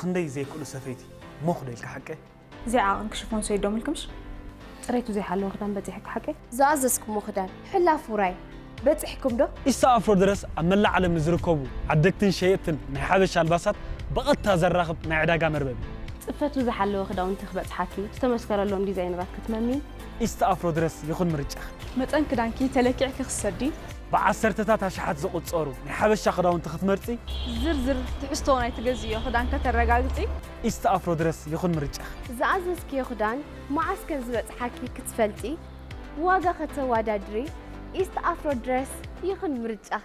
ክንደይ ዘይክእሉ ሰፈይቲ ሞኽ ዶ ኢልካ ሓቀ? እዚኣ ዓቐን ክሽፎን ሰይዶም ኢልክምሽ? ፅሬቱ ዘይሓለወ ክዳን በፂሕኪ ሓቀይ? ዝኣዘዝኩሞ ክዳን ሕላፍ ውራይ በፂሕኩም ዶ? ኢስታ ኣፍሮ ድረስ ኣብ መላእ ዓለም ንዝርከቡ ዓደግትን ሸየጥትን ናይ ሓበሻ ኣልባሳት ብቐጥታ ዘራኽብ ናይ ዕዳጋ መርበብ እዩ። ፅፈቱ ዝሓለወ ክዳውንቲ ክበፅሓኪ ዝተመስከረሎም ዲዛይነራት ክትመሚ። ኢስታ ኣፍሮ ድረስ ይኹን ምርጫኺ። መጠን ክዳንኪ ተለኪዕኪ ክትሰዲ። ብዓሰርተታት ኣሽሓት ዝቑጸሩ ናይ ሓበሻ ክዳውንቲ ክትመርጺ። ዝርዝር ትሕዝቶ ናይቲ ገዝእዮ ክዳን ከተረጋግጺ። ኢስት ኣፍሮ ድረስ ይኹን ምርጫኺ። ዝኣዘዝክዮ ክዳን መዓስ ከም ዝበጽሓኪ ክትፈልጢ፣ ዋጋ ከተወዳድሪ፣ ኢስት ኣፍሮ ድረስ ይኹን ምርጫኺ።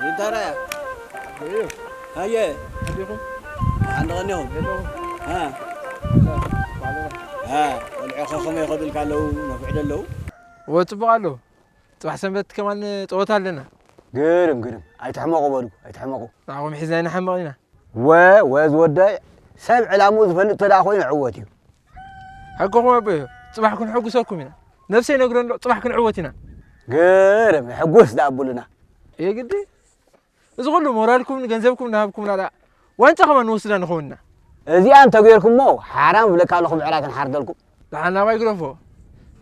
እንታይ ራያ? ኣየ። ኣዲኹም? ሓንዲ ቀኒኹም? ሃ። ሃ። ቆልዑ ከ ከመይ ይኸዱልካ ኣለዉ? ነፍዕ ዶ ኣለዉ? እወ፣ ጽቡቕ ኣለዉ። ጽባሕ ሰንበት ከማን ጸወታ ኣለና። ግርም፣ ግርም። ኣይትሕመቑ በሉ፣ ኣይትሕመቑ። ንዓኹም ሒዝና ኣይንሓምቕን ኢና። ወ፣ ወ ዝወዳይ ሰብ ዕላምኡ ዝፈልጥ ተደኣ ኮይኑ ዕወት እዩ። ሓቅኹም ኣቦዮ፣ ጽባሕ ክንሕጉሰኩም ኢና። ነብሰይ ነግሮ እንዶ፣ ጽባሕ ክንዕወት ኢና። ግርም፣ ሕጉስ ደኣ ኣብሉና። የግዲ፣ እዚ ኩሉ ሞራልኩም ንገንዘብኩም እናሃብኩምና ደኣ ዋንጫ ከማን ንወስዳ ንኸውንና። እዚኣ እንተገይርኩሞ ሓራም እብለካ ኣለኹ፣ ብዕራይ ክንሓርደልኩም። ደሓን ናባይ ግደፎ።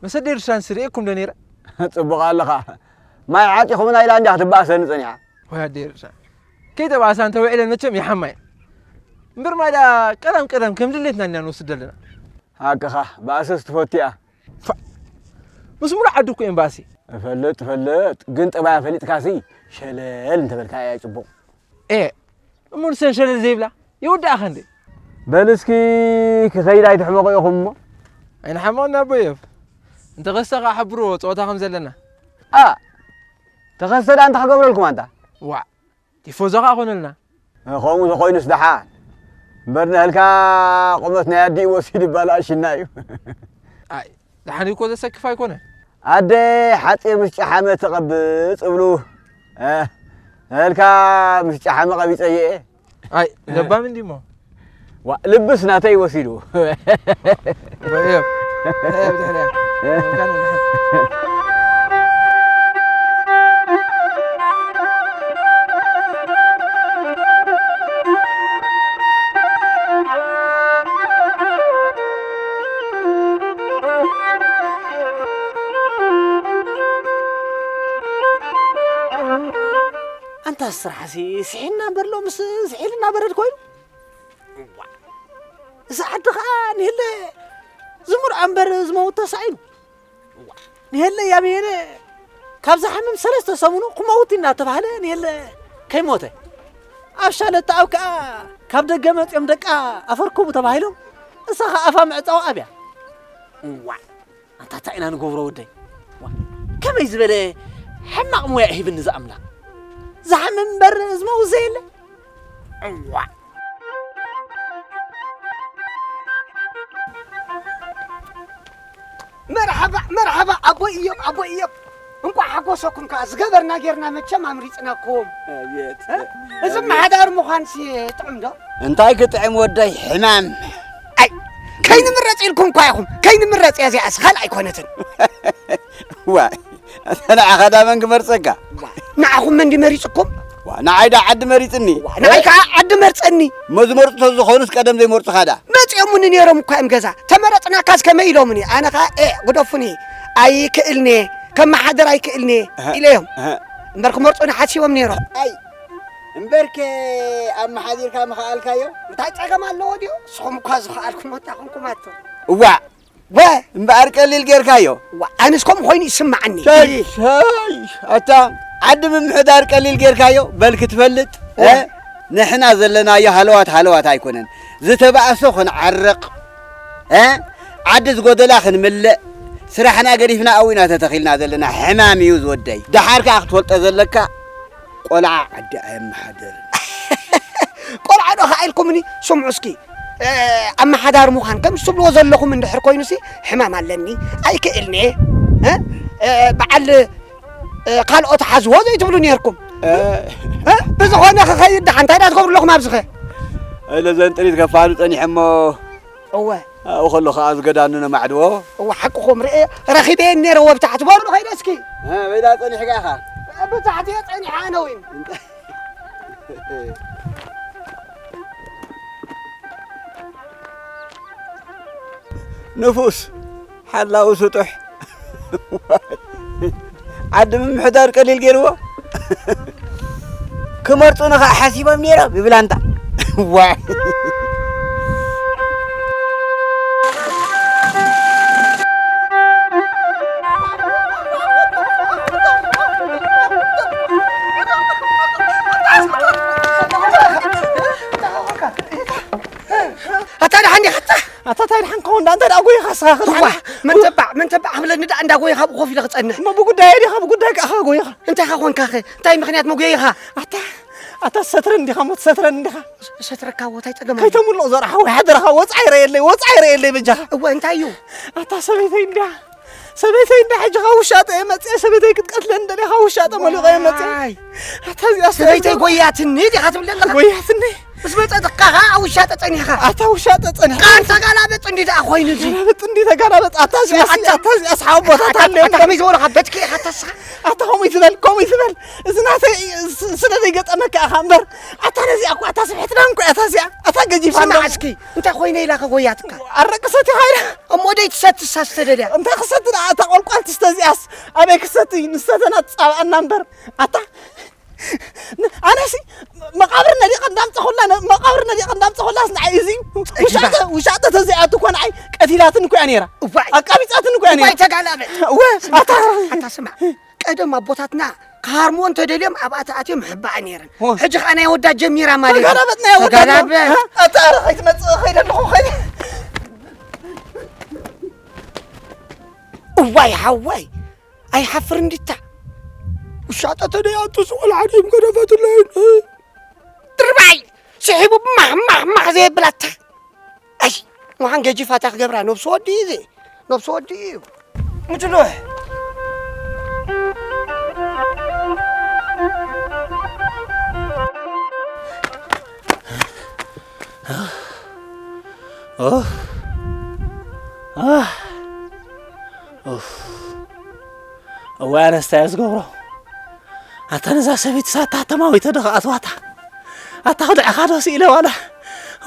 መሰደይ ርሻን ስርኤኩም ዶ ነይረ? ጽቡቕ ኣለኻ። ማይ ዓጺኹምና ኢላ እንድያ ክትበኣሰኒ ጸኒሓ። ወይ ኣደይ ርሻን። ከይተባእሳ እንተ ውዒለን መቸም ይሓማ እየን። እምበር ማይ ደኣ ቀዳም ቀዳም ከም ድሌትና ኢና ንወስድ ዘለና። ሓቅኻ፣ ባእስስ ትፈቱ እያ። ፋእ! ምስ ሙሉእ ዓዲ እኮ እየን ባእሲ። እፈልጥ፣ እፈልጥ፣ ግን ጠባያ ፈሊጥካሲ ሸለል እንተበልካ እያ ጽቡቕ። ኤ፣ እሞ ንሰን ሸለል ዘይብላ ይወድኣኻ እንዴ? በል እስኪ ክኸይድ ኣይትሕመቑ ኢኹም እሞ። ኣይንሓመቕን ኣቦየፍ። እንተኸስተ ኸዓ ሓብርዎ ጸወታ ከም ዘለና። ኣ፣ ተኸስተ ደኣ እንታይ ክገብረልኩም ኣንታ? ዋዕ፣ ቲፎዞ ኸዓ ኮነልና። ከምኡ ተኾይኑስ ደሓን። እምበር ንህልካ ቁመት ናይ ኣዲኡ ወሲዱ ይባላሽና እዩ። ኣይ፣ ደሓን እኮ ዘሰክፍ ኣይኮነ። ኣደ ሓፂር ምስ ጨሓመ ተቐብፅ እብሉ። እ፣ ንህልካ ምስ ጨሓመ ቀቢፀ እየ። ኣይ፣ ለባም እንዲሞ። ዋ፣ ልብስ ናተይ ወሲዱ። በየብ። በየብ ድሕሪያ። ኣንታ ስራሕሲ ስሒልና እምበር ሎምስ ስሒልና በረድ ኮይኑ። እዋ፣ እዚ ዓዲ ኸዓ ንሄለ ዝምርዖ እምበር ዝመውት ተሳኢኑ። እዋ፣ ንሄለ ያብየነ ካብ ዝሓምም ሰለስተ ሰሙኑ ክመውት እናተባህለ ንሄለ ከይሞተ። ኣብ ሻለታ ኣብ ከኣ ካብ ደገ መፂኦም ደቃ ኣፈርክቡ ተባሂሎም እሳ ኸዓ ኣፋ ምዕፃው ኣብያ። እዋ፣ ኣንታ እንታይ ኢና ንገብሮ ወደይ? ዋ፣ ከመይ ዝበለ ሕማቕ ሞያ ሂብኒ እዚ ኣምላኽ። ዝሓምም እምበር ዝመውት ዘየለ። እዋ። መርሓባ፣ መርሓባ፣ ኣቦይ እዮብ፣ ኣቦይ እዮብ። እንቋዕ ሓጎሰኩም ከኣ፣ ዝገበርና ጌርና መቸም ኣምሪጽናኩም። ኣቤት። እ? እዚ ኣቤት። ኣመሓዳሪ ምዃንሲ ጥዑም ዶ? እንታይ ክጥዕም ወደይ፣ ሕማም። ኣይ፣ ከይንምረጽ ኢልኩም እኳ ኢኹም። ከይንምረጽ እያ እዚኣስ፣ ካልእ ኣይኮነትን። ዋይ፣ ኣታ ንዓኻ ዳ መን ክመርጸካ? ዋ፣ ንዓኹም መን ድዩ መሪጽኩም? ዋ፣ ንዓይ ዳ ዓዲ መሪጽኒ። ዋ፣ ንዓይ ከኣ ዓዲ መርጸኒ። እሞ ዝመርጹ ተዝኾኑስ ቀደም ዘይመርጹኻ ዳ? መጺኦምኒ ነይሮም እኳ እዮም ገዛ። ተመረጽናካስ ከመይ ኢሎምኒ? ኣነ ከኣ፣ ኤ፣ ግደፉኒ። ኣይክእልን'የ። ከመሓድር ኣይክእልን'የ እህ፣ ኢለዮም። እህ። እምበር ክመርጹኒ ሓሲቦም ነይሮም። ኣይ፣ እምበርከ ኣመሓዲርካ ምኸኣልካዮ? እንታይ ጸገም ኣለዎ ድዩ? ንስኹም እኳ ዝኸኣልኩም ኣታ ኹንኩም ኣቶ። እዋእ! ወ! እምበኣር ቀሊል ጌርካዮ። ዋ፣ ኣነስ ከምኡ ኮይኑ ይስምዓኒ። ሸይ፣ ሸይ፣ ኣታ ዓዲ ምምሕዳር ቀሊል ጌርካዮ? በል ክትፈልጥ፣ ወ! እ? ንሕና ዘለናዮ ሃለዋት ሃለዋት ኣይኮነን። ዝተባእሶ ክንዓርቕ፣ እ? ዓዲ ዝጎደላ ክንምልእ፣ ስራሕና ገዲፍና ኣብኡ ኢና ተተኺልና ዘለና። ሕማም እዩ ዝወደይ። ደሓር ከኣ ክትፈልጦ ዘለካ፣ ቆልዓ ዓዲ ኣየመሓድርን። ቆልዓ ዶ ከኣ ኢልኩምኒ? ስምዑ እስኪ፣ እ፣ ኣመሓዳሪ ምዃን ከምዚ ትብልዎ ዘለኹም እንድሕር ኮይኑሲ፣ ሕማም ኣለኒ፣ ኣይክእልን'የ፣ እ፣ እ፣ በዓል፣ እ፣ ካልኦት ሓዝዎ ዘይትብሉ ኔርኩም። እ። እ፣ ብዝኾነ ክኸይድ ደሓን፣ እንታይ ደኣ ትገብሩ ኣለኹም ኣብዚኸ? ኢለ ዘን ጥሪት ከፋሉ ጸኒሐ እሞ፣ እወ። ኣብኡ ከሎ ከኣ ዝገዳኑ ነማዕድዎ። እወ፣ ሓቅኹም ርኤ፣ ረኺበየን ኔረ ወብታሕቲ። በሉ ኸይደ እስኪ። እ፣ በይዳ ጸኒሕካ ኢኻ? ብታሕቲ እየ ጸኒሐ ኣነ እውን። ንፉስ፣ ሓላዊ ስጡሕ። ዓዲ ምምሕዳር ቀሊል ገይርዎ። ክመርጹኒ ኸዓ ሓሲቦም ነይሮም ይብል ኣንታ። ዋይ። ኣታ ደሓን ዲኻ? ኣታ ኣታ እንታይ ደሓን ከውን ዳ እንታይ ደኣ ጎይኻ ስኻ እዋ፣ ክትሓልፍ? መን ተባዕ፣ መን ተባዕ ክብለኒ ደኣ እንዳ ጎይኻ ኣብኡ ኮፍ ኢለ ክጸንሕ። እሞ ብጉዳይ ዲኻ፣ ብጉዳይ ከኣ ጎይኻ። እንታይ ኢኻ ኮንካ ኸ? እንታይ ምኽንያት መጉየይኻ? ኣታ፣ ኣታ ትሰትረኒ ዲኻ፣ እሞ ትሰትረኒ ዲኻ? ሰትረካ እዎ፣ እንታይ ጸገም ኣሎ? ከይተምልቕ ዘርዓ ሓወይ ሓደራኻ ወጻኢ ረየለይ፣ ወጻኢ ረየለይ በጃኻ። እወ፣ እንታይ እዩ? ኣታ ሰበይተይ እንድያ፣ ሰበይተይ እንድያ ሕጂ ካብ ውሻጠ እየ መጽየ፣ ሰበይተይ ክትቀትለኒ ደሊኻ ውሻጠ መሊቐ እየ መጽየ። ዋይ። ኣታ እዚኣ ሰበይተይ ሰበይተይ ጎያትኒ ዲኻ ትብል ዘለኻ? ጎያትኒ። ምስ መጸትካ ኸዓ ኣብ ውሻጠ ጸኒሕካ። ኣታ ውሻጠ ጸኒሕካ። ቃል ተጋላበጥ እንዲ ደኣ ኮይኑ እዚ። ተጋላበጥ እንዲ ተጋላበጥ። ኣታ እዚኣ ሲ-፣ ኣታ ኣታ እዚኣ ኣስሓብ ቦታ ኣታ፣ ታልዮም ኣታ ከመይ ዝበሉ ካብ በትኪ ኢኻ ተስኻ? ኣታ ከምኡ ይትበል፣ ከምኡ ይትበል። እዚ ናተይ ስ-፣ ስለ ዘይገጠመካ ኢኻ እምበር። ኣታ ነዚኣ እኮ፣ ኣታ ስብሕትና እንኮ እያ፣ ኣታ እዚኣ፣ ኣታ ገጂፋ ስማዕ እንዶ። እስኪ፣ እንታይ ኮይነ ኢላ ከጎያትካ? ኣረ ክሰቲ ኻይዳ። እሞ ደይ ትሰትሳ ዝተደልያ? እንታይ ክሰቲ ደኣ፣ ኣታ ቆልቋል ትስተ እዚኣስ። ኣበይ ክሰቲ? ንሰተና ትጻብኣና እምበር። ኣታ ኣነሲ መቃብር ነዲቐ እንዳምፀኹላ፣ ነ-፣ መቃብር ነዲቐ እንዳምፀኹላስ ንዓይ እዚ ውሻጠ፣ ውሻጠ ተዘይኣቱ እኮ ንዓይ ቀቲላትን እኮ እያ ነይራ። እዋይ። ኣቃቢፃትን እኮ እያ ነይራ። እዋይ ተጋላበጥ። እወ፣ ኣታ። ኣታ ስማዕ፣ ቀደም ኣቦታትና ክሃርምዎ እንተደልዮም ኣብኣ ተኣትዮም ይሕባኣ ነይረን። እወ። ሕጂ ኸዓ ናይ ኣወዳት ጀሚራ ማለት እዩ። ተጋላበጥ ናይ ኣወዳት ነው። ተጋላበጥ። ኣታ ኣረ ከይትመፅእ ኸይደ ኣለኹ ኸይደ። እዋይ ሓወይ። ኣይሓፍር እንዲታ። ውሻጠ ተደይ ኣቱስ ቆልዓ ድዮም ገደፈትለይን? ድርባይ ስሒቡ ማሕ ማሕ ማሕ ዘየብላታ። ኣይ፣ ምዃን ገጂፋታ ክገብራ ነብሲ ወዲ እዩ እዚ። ነብሲ ወዲ እዩ። ምጅሉሕ። ኦህ። ኣህ። ኡፍ። እዋይ ኣነስ እንታይ እየ ዝገብሮ? ኣታ ነዛ ሰበይቲ ሳታ ተማዊተ ዶ ከኣ ትዋታ? ኣታ ክድዕኻ ዶ ስኢለ ዋላ?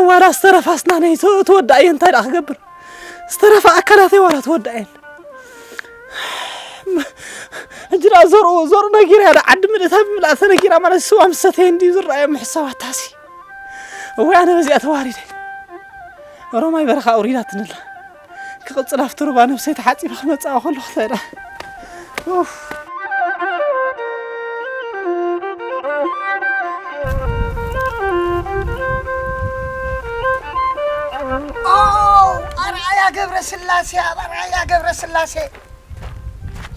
ዋላ ዝተረፋስ ናነይ ት-፣ ትወዳእ እየ እንታይ ደኣ ክገብር? ዝተረፋ ኣካላተይ ዋላ ትወዳእ እየን። ሕጂ ደኣ ዘርኡ፣ ዘርኡ ነጊራ እያ ደኣ ዓዲ ምልእታ ብምልእታ ነጊራ ማለት ስዋ ምስ ሰተየ እንድዩ ዝረኣዮ ምሕሳብ ኣታሲ። እዋይ ኣነ በዚኣ ተዋሪደ። ኦሮማይ በረኻ ኣውሪዳትኒ ኣላ። ክቕጽል ኣብቲ ሩባ ነብሰይ ተሓጺበ ክመጽኣ ከለኹ ተዳ። ኡፍ። ኦ፣ ኣርኣያ ገብረስላሴ፣ ኣብ ኣርኣያ ገብረስላሴ።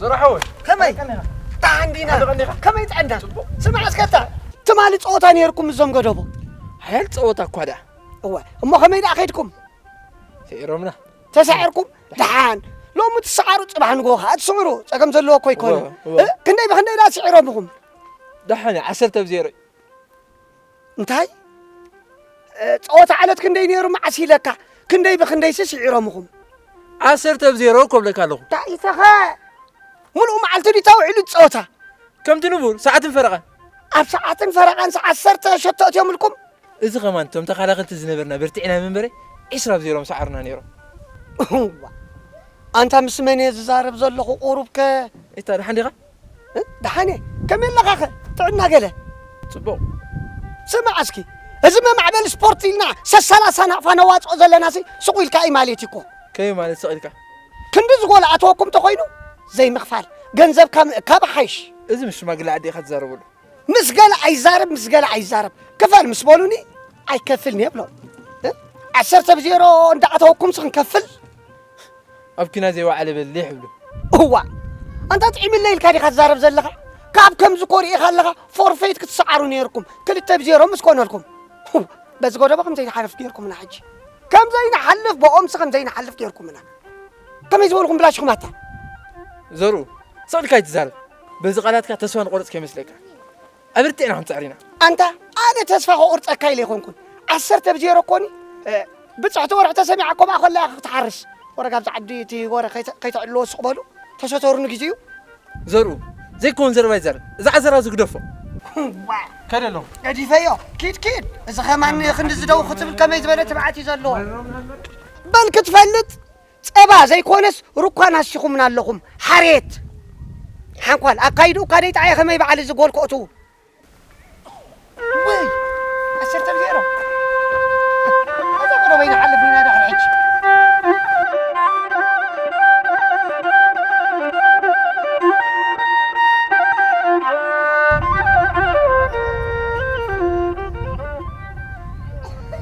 ዘርሓወይ፣ ከመይ? ከመይ ኢኻ? ደሓን ዲና? ደሓን ዲኻ? ከመይ ጥዕና? ጽቡቕ። ስማዕ እስከ፣ እታ ትማሊ ጸወታ ነይርኩም እዞም ገደቦ? ሓያል ጸወታ እኳ ደኣ። እወ፣ እሞ ከመይ ደኣ ከይድኩም? ስዒሮምና። ተሳዒርኩም? ደሓን። ሎሚ ትሰዓሩ፣ ጽባሕ ንግሆ ከኣ ትስዕሩ። ጸገም ዘለዎ እኮ ኣይኮነን። እወ፣ እወ። እ? ክንደይ ብኽንደይ ደኣ ስዒሮምኹም? ደሓን፣ ዓሰርተ ብ ዜሮ። እንታይ? እ፣ ጸወታ ዕለት ክንደይ ነይሩ መዓስ ኢለካ? ክንደይ ብኽንደይሲ ስዒሮምኹም? ዓሰርተ ብ ዜሮ እኮ እብለካ ኣለኹ። ዳኢተኸ ሙሉእ መዓልቲ ድዩ ተውዒሉ ዝጸወታ? ከምቲ ንቡር ሰዓትን ፈረቓን። ኣብ ሰዓትን ፈረቓን ሰዓት ዓሰርተ ሸቶ እትዮምልኩም? እዚ ኸማን እቶም ተኸላኸልቲ ዝነበርና በርቲዕና ምንበረ ዒስራ ብ ዜሮ ምሰዓሩና ነይሮም። እዋ፣ ኣንታ ምስ መን እየ ዝዛረብ ዘለኹ? ቁሩብ ከ እታ ደሓን ዲኻ? እ? ደሓን እየ። ከመይ ኣለኻኸ? ጥዕና ገለ? ጽቡቕ። ስማዕ እስኪ፣ እዚ መማዕበሊ ስፖርት ኢልና ሰሰላሳ ናቕፋ ነዋጽኦ ዘለናሲ ስቕ ኢልካ እዩ ማለት እዩ እኮ። ከመይ ማለት ስቕ ኢልካ? ክንዲ ዝጎል ኣተወኩም ተኾይኑ ዘይምኽፋል፣ ገንዘብ ካብ ምእካብ ሓይሽ። እዚ ምስ ሽማግለ ዓዲ ኢኻ ትዛረበሉ። ምስ ገለ ኣይዛረብ፣ ምስ ገለ ኣይዛረብ። ክፈል ምስ በሉኒ ኣይከፍልን እየ ብሎም። እ? ዓሰርተ ብ ዜሮ እንዳኣተወኩምስ ክንከፍል? ኣብ ኪና ዘይወዓለ በሊሕ ይብሉ። እዋ፣ ኣንታ ጥዒምለይ ኢልካ ዲኻ ትዛረብ ዘለኻ? ካብ ከምዚ ኮ ርኢኻ ኣለኻ፣ ፎርፌት ክትሰዓሩ ነይርኩም፣ ክልተ ብ ዜሮ ምስ ኮነልኩም። በዚ ጎደቦ ከም ዘይንሓልፍ ገይርኩምና ሕጂ። ከም ዘይንሓልፍ፣ ብኦምሲ ከም ዘይንሓልፍ ገይርኩምና። ከመይ ዝበልኩም ብላሽኹም ኣታ? ዘርኡ፣ ስቕ ኢልካ ኣይትዛረብ። በዚ ቃላትካ ተስፋ ንቆርጽ ከይመስለካ። ኣብ ርትዕና ክንጽዕር ኢና። ኣንታ፣ ኣነ ተስፋ ከቑርጸካ ኢለ ኣይኮንኩን። ዓሰርተ ብ ዜሮ ኮኒ፣ እ፣ ብጽሕቲ ወርሒ ተሰሚዓ እኮ ብኣ ከላ ኢኻ ክትሓርስ። ወረ ካብዚ ዓዲ እቲ ወረ ከይተ-፣ ከይተዕልዎ ስቕ በሉ። ተሰተሩኒ ግዜኡ። ዘርኡ፣ ዘይከውን ዘረባ ይዛረብ። እዛ ዓዘራ እዚ ግደፎ። ዋ፣ ከደ ኣለኹ። ገዲፈዮ። ኪድ፣ ኪድ። እዚ ኸማን ክንዲ ዝደው ክትብል ከመይ ዝበለ ትብዓት እዩ ዘለዎ። በል ክትፈልጥ ጸባ ዘይኮነስ ሩኳን ኣስኹምና ኣለኹም። ሓሬት። ሓንኳል ኣካይዱ እኳ ደይጠዓየ ከመይ በዓል እዚ ጎል ከእትዉ። ወይ፣ ዓሰርተ ብ ዜሮ። ኣዛ ቀረበ ይንሓልፍ ኢና ድሕሪ ሕጂ።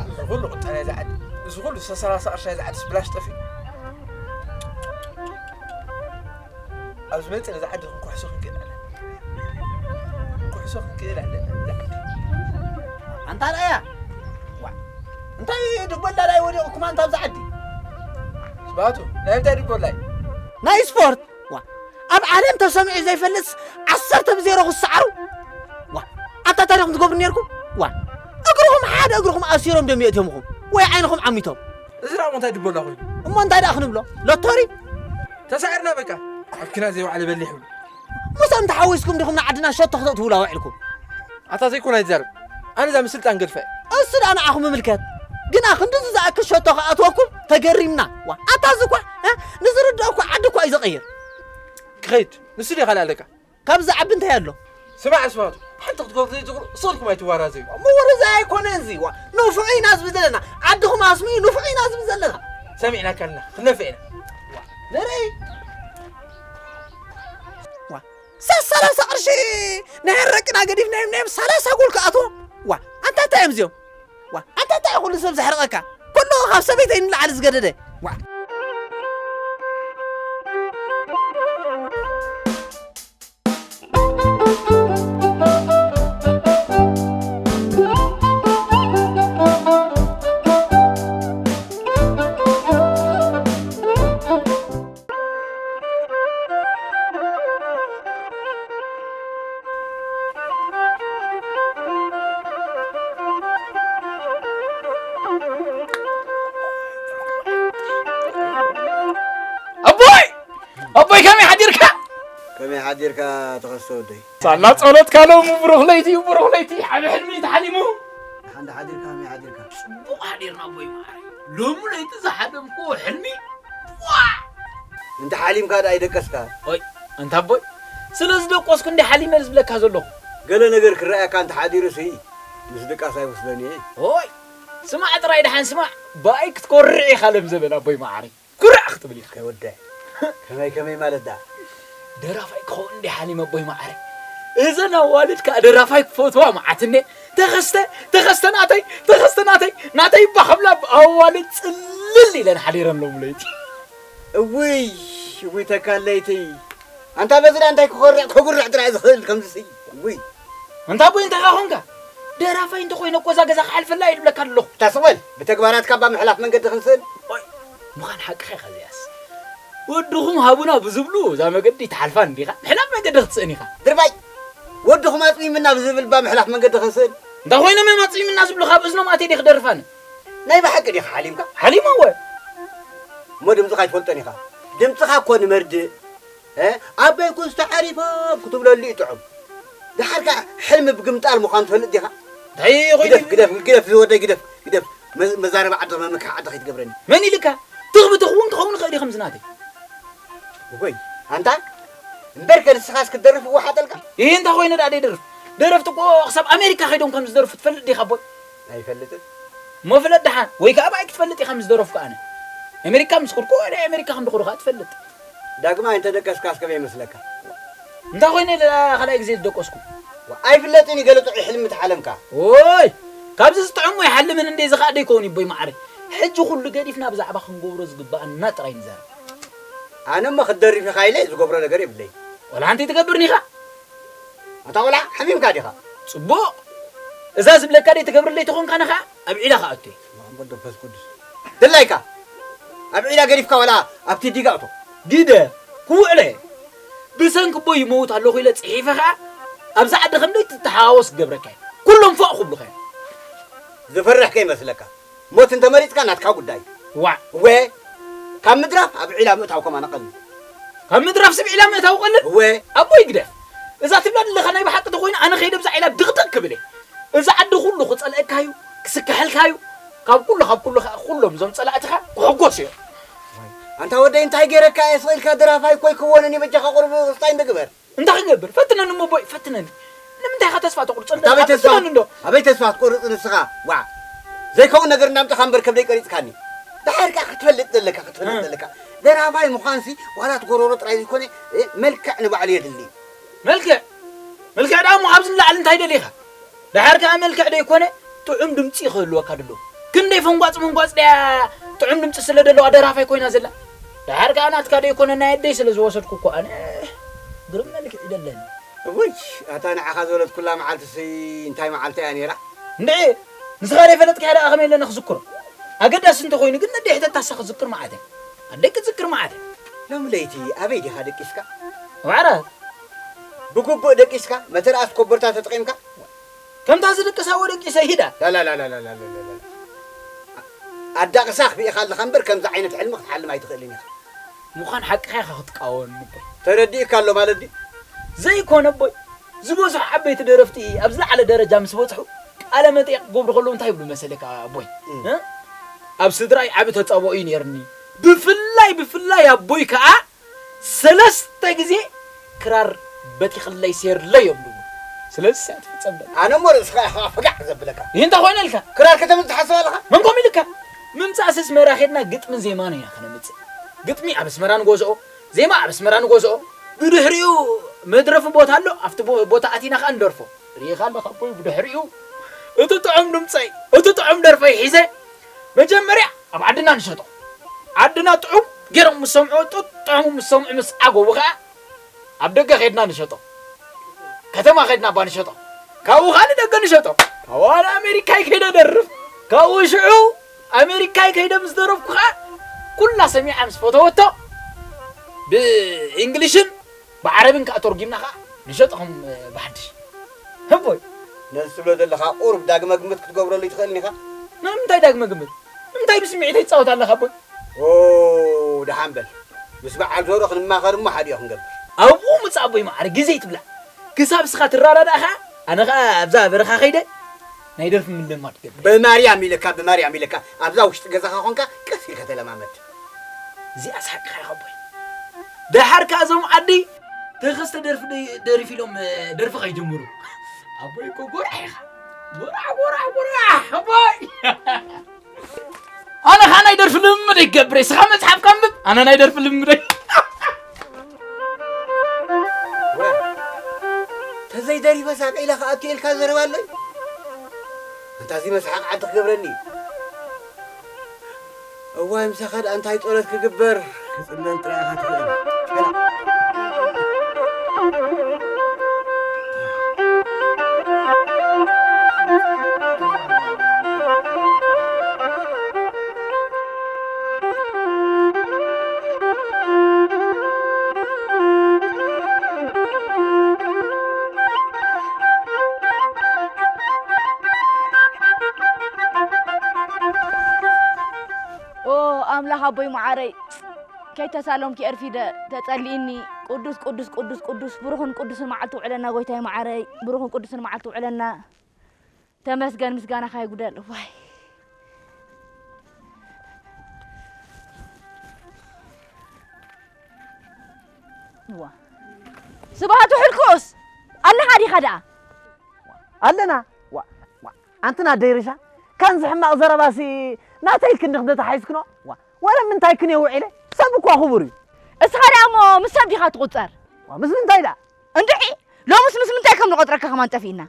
እዚ ኩሉ ቁጠባ እዛ ዓዲ፣ እዚ ኩሉ ሰላሳ ቅርሻ እዛ ዓዲ ብላሽ ጠፊኡ። ኣብ ዝመጽእ ነዛ ዓዲ ክንኩሕሶ ክንክእል ኣለና። ክንኩሕሶ ክንክእል ኣለና ነዛ ዓዲ። ኣንታ ርኣያ። ዋ፣ እንታይ ድቦላ ላይ ወዲቑኩም ኣንታ ኣብዛ ዓዲ? ስባቱ፣ ናይ እንታይ ድቦላ እዩ? ናይ ስፖርት። ዋ፣ ኣብ ዓለም ተሰሚዑ ዘይፈልጥ ዓሰርተ ብ ዜሮ ክሰዓሩ። ዋ፣ ኣንታ እንታይ ዲኹም ትገብሩ ነይርኩም? ዋ፣ እግርኹም ሓደ እግርኹም ኣሲሮም ደም የእትዮምኹም ወይ ዓይንኹም ዓሚቶም። እዚ ደኣ እሞ እንታይ ድቦላ ኮይኑ? እሞ እንታይ ደኣ ክንብሎ? ሎቶሪ? ተሳዒርና በቃ። ኣብ ኪና ዘይወዓለ በሊሕ ይብሉ። ምስኦም ተሓዊስኩም ዲኹም ንዓድና ሸቶ ክተእትዉላ ውዒልኩም? ኣታ ዘይኮነ ኣይትዛረብ። ኣነ እዛ ምስልጣን ገልፋ እየ። እሱ ደኣ ንዓኹም ይምልከት። ግና ክንድዚ ዝኣክል ሸቶ ክኣትወኩም ተገሪምና። ዋ፣ ኣታ እዚ እኳ፣ እ፣ ንዝርድኦ እኳ ዓዲ እኳ እዩ ዘቐይር። ክኸይድ፣ ንሱ ድዩ ካልእ ኣለካ? ካብዚ ዓቢ እንታይ ኣሎ? ስማዕ ስማቱ፣ ሓንቲ ክትገብሩ ዘይትኽእሉ፣ ስቕ ኢልኩም ኣይትዋራዘዩ። ምውርዛይ ኣይኮነን እዚ፣ ዋ፣ ንፉዕ ኢና ዝብል ዘለና። ዓድኹም ኣስምዩ ንፉዕ ኢና ዝብል ዘለና። ሰሚዕናካ ኣለና፣ ክንነፍዕ ኢና። ዋ፣ ንርኢ። ዋ፣ ሳ-፣ ሰላሳ ቅርሺ ናይ ረቂና ገዲፍና፣ ናይ ሰላሳ ጎል ክኣትዎ። ዋ፣ ኣንታ እንታይ እዮም እዚኦም? ዋ፣ ኣንታ እንታይ ኩሉ ሰብ ዘሕርቐካ? ኩሉ ካብ ሰበይተይ ንላዕሊ ዝገደደ። ዋ። ኣቦይ! ኣቦይ፣ ከመይ ሓዲርካ? ከመይ ሓዲርካ ተኸስተ ወደይ? ሳላ ጸሎትካ ሎሚ ብሩኽ ለይቲ እዩ፣ ብሩኽ ለይቲ። ዓቢ ሕልሚ እዩ ተሓሊሙ። ደሓን ዶ ሓዲርካ፣ ከመይ ሓዲርካ? ጽቡቕ ሓዲርና ኣቦይ መዓረይ። ሎሚ ለይቲ ዝሓለምክዎ ሕልሚ፣ ዋዕ! እንተ ሓሊምካ ደኣ ኣይደቀስካ? ኦይ፣ ኣንታ ኣቦይ፣ ስለ ዝደቆስኩ እንዲ ሓሊመ ዝብለካ ዘለኹ። ገለ ነገር ክረኣየካ እንተ ሓዲሩሲ፣ ምስ ድቃስ ኣይወስደን እየ። ኦይ፣ ስማዕ ጥራይ ደሓን ስማዕ፣ ብኣይ ክትኮርዕ ኢኻ ሎም ዘበን ኣቦይ መዓረይ። ኩርዕ ክትብል ኢኻ። ከይ ወደ። ከመይ ከመይ ማለት ደኣ? ደራፋይ ክኸውን እንዲ ሓሊመ ኣቦይ መዓረይ። እዘን ኣዋልድ ከኣ ደራፋይ ክፈትዋ መዓት እንዴ። ተኸስተ፣ ተኸስተ ናተይ፣ ተኸስተ ናተይ፣ ናተይ እባ ክብላ ኣዋልድ ጽልል ኢለን ሓዲረን ሎም ለይቲ። እውይ፣ እውይ ተካለይቲ። ኣንታ በዚ ደኣ እንታይ ክኾርዕ፣ ከጉርዕ ጥራይ ዝኽእል ከምዚ ስይ። እውይ። ኣንታ ኣቦይ እንታይ ኻ ኾንካ? ደራፋይ እንተኾይነ እኮ እዛ ገዛ ክሓልፈላ እየ ዝብለካ ኣለኹ። እታ ስቕ በል፣ ብተግባራትካ እባ ምሕላፍ መንገዲ ክንስእን። ኦይ፣ ምዃን ሓቅኻ ኢኻ እዚኣስ። ወድኹም ሃቡና ብዝብሉ እዛ መገዲ ትሓልፋ እንዲኻ? ምሕላፍ መንገዲ ክትስእን ኢኻ። ድርባይ፣ ወድኹም ኣጽሚምና ብዝብል እባ ምሕላፍ መንገዲ ክንስእን። እንታይ ኮይኖም እዮም ኣጽሚምና ዝብሉ? ካብ እዝኖም ኣትየ ድየ ክደርፍ ኣነ? ናይ ብሓቂ ዲኻ ሓሊምካ? ሓሊመ እወ። እሞ ድምፅኻ ኣይትፈልጦን ኢኻ። ድምፅኻ እኮ ንመርድእ፣ እ? ኣበይ ኩን ዝተዓሪፎም ክትብለሉ እዩ ጥዑም። ደሓር ከኣ ሕልሚ ብግምጣል ምዃኑ ትፈልጥ ዲኻ? እንታይ ኮይኑ ግደፍ፣ ግደፍ፣ ግደፍ፣ ዝወደይ ግደፍ፣ ግደፍ። መ-፣ መዛረባ ዓዲ መመክሒ ዓዲ ከይትገብረኒ። መን ኢልካ? ትኽ ብትኽ እውን ክኸውን ይኽእል እዩ ከምዚ ናተይ። እጎይ፣ ኣንታ እምበርከ ንስኻስ ክትደርፍ እወሓጠልካ? ይህ እንታይ ኮይነ ደኣ ደይደርፍ? ደረፍቲ እኮ ክሳብ ኣሜሪካ ከይዶም ከም ዝደርፉ ትፈልጥ ዲኻ ኣቦይ? ኣይፈልጥን። እሞ ፍለጥ ደሓን፣ ወይ ከኣ ብኣይ ክትፈልጥ ኢኻ ምስ ደረፍኩ ኣነ። ኣሜሪካ ምስ ከድኩ ናይ ኣሜሪካ ከም ድኹሩ ከኣ ትፈልጥ። ዳግማይ እንተ ደቀስካስ ከመይ ይመስለካ? እንታይ ኮይነ ደኣ ካልኣይ ግዜ ዝደቀስኩ? ዋ፣ ኣይፍለጥን እዩ ገለ ጥዑይ ሕልሚ ተሓለምካ። ኦይ፣ ካብዚ ዝጥዕሞ ኣይሓልምን እንዴ፣ እዚ ከኣ ደይከውን እዩ ኣቦይ መዓረይ። ሕጂ ኩሉ ገዲፍና ብዛዕባ ክንገብሮ ዝግባኣና ጥራይ ንዛረብ። ኣነ እሞ ክትደርፍ ኢኻ ኢለ ዝገብሮ ነገር የብለይ። ወላ ሓንቲ ትገብርኒ ኢኻ? ኣታ ቆልዓ ሓሚምካ ዲኻ? ጽቡቕ። እዛ ዝብለካ ደይ ትገብርለይ ተኾንካ ንኻ ኣብ ዒላ ከኣቱ እየ። ስመ ኣብ ወወልድ ወመንፈስ ቅዱስ። ድላይካ ኣብ ዒላ ገዲፍካ ዋላ ኣብቲ ዲጋ እቶ። ዲደ ክውዕለ እየ። ብሰንኪ ኣቦይ ይመውት ኣለኹ ኢለ ጽሒፈ ኸኣ ኣብዛ ዓዲ ከም ደይ ትተሓዋወስ ክገብረካ እየ። ኩሎም ፎእ ክብሉኻ እዮም። ዝፈርሕ ከይመስለካ። ሞት እንተመሪጽካ ናትካ ጉዳይ። ዋዕ። እወ፣ ካብ ምድራፍ ኣብ ዒላ ምእታው ከማን ቀሊል። ካብ ምድራፍ ስብ ዒላ ምእታው ቀልል? እወ። ኣቦይ ግደፍ። እዛ ትብላ ዘለኻ ናይ ብሓቂ ተኾይኑ ኣነ ከይደ ብዛ ዒላ ድቕድቕ ክብል እየ። እዚ ዓዲ ኩሉ ክጸልአካ እዩ፣ ክስክሐልካ እዩ። ካብ ኩሉ፣ ካብ ኩሉ ከኣ ኩሎም እዞም ጸላእትኻ ክሕጎሱ እዮም። ኣንታ ወደይ እንታይ ገይረካ እየ ስቕ ኢልካ ደራፋይ እኮ ኣይክወንን እየ በጃኻ ቁሩብ ስታይ እንዶ ግበር። እንታይ ክገብር? ፈትነኒ እሞ ኣቦይ፣ ፈትነኒ። ንምንታይ ኢኻ ተስፋ ተቑርጽ? ኣንታ ኣበይ ተስፋ፣ ፈትነኒ እንዶ። ኣበይ ተስፋ ክትቆርጽ ንስኻ? ዋዕ። ዘይከውን ነገር እንዳምጻኻ እምበር ከብደይ ቀሪጽካኒ። ድሓር ከኣ ክትፈልጥ ዘለካ፣ ክትፈልጥ እ። ዘለካ። ደራፋይ ምዃንሲ ዋላ እቲ ጎሮሮ ጥራይ ዘይኮነ፣ እ፣ መልክዕ ንባዕሉ የድሊ። መልክዕ? መልክዕ ደኣ እሞ ካብዚ ንላዕሊ እንታይ ደሊኻ? ደሓር ከኣ መልክዕ ደይኮነ ጥዑም ድምጺ ክህልወካ ድሎ። ክንደይ ፈንጓጽ መንጓጽ ደያ ጥዑም ድምጺ ስለ ደለዋ ደራፋይ ኮይና ዘላ። ደሓር ከኣ ናትካ ደይኮነ ናይ ኣደይ ስለ ዝወሰድኩ እኮ ኣነ ግርም መልክዕ ይደለኒ። እውይ፣ ኣታ ንዓኻ ዝወለድኩላ መዓልትሲ እንታይ መዓልቲ እያ ነይራ? እንድዒ፣ ንስኻ ደይፈለጥካያ ደኣ ከመይ ኢለና ክዝክሮ? ኣገዳሲ እንተኾይኑ ግን ነደይ ሕተታሳ ክዝክር መዓት እያ። ኣደይ ክትዝክር መዓት እያ። ሎሚ ለይቲ ኣበይ ዲኻ ደቂስካ? ኣብ ዓራት። ብግቡእ ደቂስካ? መተርኣስ ኮቦርታ ተጠቒምካ? ከምታ ዝድቅሳ ወደቂሰ ይሂዳ። ላላላላላላላላ። ኣዳቕሳ ክብኢኻ ኣለኻ እምበር ከምዚ ዓይነት ሕልሚ ክትሓልም ኣይትኽእልን ኢኻ። ምዃን ሓቅኻ ኢኻ ክትቃወም እቦይ። ተረዲእካ ኣሎ ማለት ድዩ? ዘይኮነ እቦይ፣ ዝበዝሑ ዓበይቲ ደረፍቲ ኣብ ዝለዓለ ደረጃ ምስ በጽሑ ቃለ መጠይቕ ክገብሩ ከለዉ እንታይ ይብሉ መሰለካ እቦይ? እም። እ? ኣብ ስድራይ ዓቢ ተጻብኦ እዩ ነይርኒ። ብፍላይ፣ ብፍላይ ኣቦይ ከኣ ሰለስተ ግዜ ክራር በቲኽለይ ሴርለይ እዮም ዝብሉ። ስለዚ እዚኣ ትፍጸም ደላ። ኣነ እሞ ርእስኻ ኢኻ ፈጋዕ ዘብለካ። ይህ እንታይ ኮይነ ኢልካ? ክራር ከተምጽእ ትሓስብ ኣለኻ? መን ከምኡ ኢልካ? ምምጻእስ ኣስመራ ኼድና ግጥምን ዜማን ኢና ከነምጽእ። ግጥሚ ኣብ ኣስመራ ንገዝኦ፣ ዜማ ኣብ ኣስመራ ንገዝኦ። ብድሕሪኡ መድረፊ ቦታ ኣሎ፣ ኣብቲ ቦ-፣ ቦታ ኣቲና ኸኣ ንደርፎ። ርኢኻ ኣለኻ ኣቦይ፣ ብድሕሪኡ እቲ ጥዑም ድምጸይ፣ እቲ ጥዑም ደርፈይ ሒዘ መጀመርያ ኣብ ዓድና ንሸጦ። ዓድና ጥዑም ገይሮም ምስ ሰምዑ፣ ጡጥ ጥዑሙ ምስ ሰምዑ፣ ምስ ዓገቡ ኸኣ ኣብ ደገ ኸድና ንሸጦ። ከተማ ኸድና እባ ንሸጦ። ካብኡ ኸኣ ንደገ ንሸጦ። ካብኡ ንኣሜሪካይ ከይደ ደርፍ። ካብኡ ሽዑ ኣሜሪካይ ከይደ ምስ ደረፍኩ ኸኣ ኩላ ሰሚዓ ምስ ፈተወቶ ብእንግሊሽን ብዓረብን ከኣ ተርጒምና ኸኣ ንሸጦ ከም ብሓድሽ። ህቦይ። ነዚ ትብሎ ዘለኻ ቁሩብ ዳግመ ግምት ክትገብረሉ ኣይትኽእልን ኢኻ? ንምንታይ ዳግመ ግምት? ንምንታይ ብስምዒት ትጻወት ኣለኻ ኣቦይ? ኦ፣ ደሓን በል። ምስ በዓል ዞሮ ክንማኸር እሞ ሓዲኡ ክንገብር። ኣብኡ ምጻእ ኣቦይ ማዕረ ግዜ ኣይትብላዕ። ክሳብ እስኻ ትረዳዳእ ኸኣ ኣነ ኸኣ ኣብዛ በረኻ ከይደ ናይ ደርፊ ምልማድ ገብር። ብማርያም ኢለካ፣ ብማርያም ኢለካ ኣብዛ ውሽጢ ገዛኻ ኾንካ ቀስ ኢልካ ተለማመድ። እዚኣስ ሓቅኻ ኢኻ ኣቦይ። ደሓር ከኣ እዞም ዓዲ ተኸስተ ደርፊ ደ-፣ ደሪፍ ኢሎም ደርፊ ከይጀምሩ። ኣቦይ እኮ ጎራሕ ኢኻ። ጎራሕ፣ ጎራሕ፣ ጎራሕ ኣቦይ። ኣነ ኸኣ ናይ ደርፊ ልምምደይ ክገብር እየ። እስኻ መጽሓፍካ ኣንብብ፣ ኣነ ናይ ደርፊ ልምምደይ። ወ-፣ ተዘይደሪፈስ ኣብ ዒላ ክኣቱ ኢልካ ዘረባ ኣሎ'ዩ? ኣንታ እዚ መስሓቕ ዓዲ ክገብረኒ እዩ። እዋይ፣ ምሳኻ ደኣ እንታይ ጸሎት ክግበር? ክጽመን ጥራይ ኢኻ ትኽእል። ሸላ። ኦ፣ ኣምላኽ ኣቦይ መዓረይ፣ ከይተሳለምኪ ኣርፊደ ተጸሊእኒ። ቅዱስ፣ ቅዱስ፣ ቅዱስ፣ ቅዱስ፣ ብሩኽን ቅዱስን መዓልቲ ውዕለና ጎይታይ መዓረይ፣ ብሩኽን ቅዱስን መዓልቲ ውዕለና። ተመስገን፣ ምስጋናኻ ይጉደል። ዋይ። ዋ። ስብሃቱ ሕልኩስ ኣለኻ ዲኻ ደኣ? ኣለና። ዋ፣ ዋ። ኣንትና ደይርሻ፣ ካንዚ ሕማቕ ዘረባሲ ናተይ ክንዲ ክንዲ ተሓይዝክኖ? ዋ፣ ወረ ምንታይ ክን የውዒለ? ሰብ እኳ ክቡር እዩ። እስኻ ደኣ እሞ ምስ ሰብ ዲኻ ትቑጸር? ዋ፣ ምስ ምንታይ ደኣ? እንድዒ፣ ሎምስ ምስ ምንታይ ከም ንቖጽረካ ከማን ጠፊእና።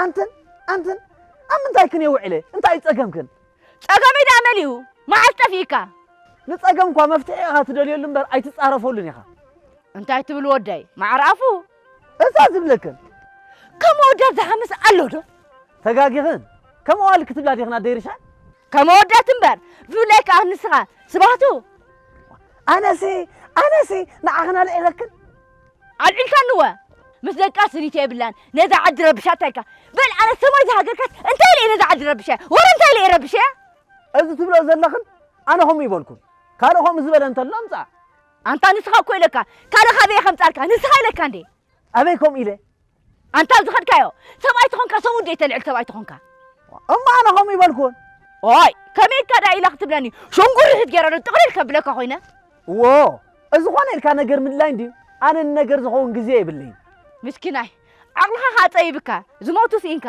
ኣንትን፣ ኣንትን፣ ኣብ ምንታይ ክን የውዒለ? እንታይ እዩ ጸገምክን? ጸገመይ ደኣ መሊኡ፣ መዓስ ጠፊእካ? ንጸገም እኳ መፍትሒ ኢኻ ትደልየሉ እምበር ኣይትጻረፈሉን ኢኻ። እንታይ ትብል ወደይ? ማዕረ ኣፉ። እዛ ዝብለክን። ከም ወዳት ዝሓምስ ኣሎ ዶ? ተጋጊኽን። ከም ኣዋልድ ክትብላ ዲኽን ኣደይ ርሻን? ከም ወዳት እምበር፣ ብፍላይ ከኣ ንስኻ፣ ስባህቱ። ኣነሲ፣ ኣነሲ፣ ንዓኽን ኣልዒለክን። ኣልዒልካኒ እወ። ምስ ደቃ ስኒት የብላን። ነዛ ዓዲ ረብሻ እንታይ ኢልካ? በል ኣነ ሰማይ ዝሃገርካስ እንታይ ኢለ እየ ነዛ ዓዲ ረብሻ? ወረ እንታይ ኢለ እየ ረብሻ? እዚ ትብሎ ዘለኽን ኣነ ከምኡ ይበልኩን። ካልእ ከምኡ ዝበለ እንተሎ ኣምጻእ። ኣንታ ንስኻ እኮ ኢለካ። ካልእ ካበይ እየ ከምጻልካ? ንስኻ ኢለካ እንዴ? ኣበይ ከምኡ ኢለ? ኣንታ ኣብ ዝኸድካዮ ሰብኣይ ተኾንካ፣ ሰብኡ እንዴ ተልዕል ሰብኣይ ተኾንካ? እሞ ኣነ ከምኡ ይበልኩን። ኦይ፣ ከመይ ኢልካ ደኣ ኢላ ክትብለኒ? ሸንጉርሕት ገይረ ዶ ጥቕልል ከብለካ ኮይነ? እዎ፣ እዚ ኾነ ኢልካ ነገር ምድላይ እንድዩ። ኣነ ንነገር ዝኸውን ግዜ የብለይን። ምስኪናይ፣ ዓቕልኻ ኸኣ ጸቢብካ፣ ዝሞቱ ስኢንካ።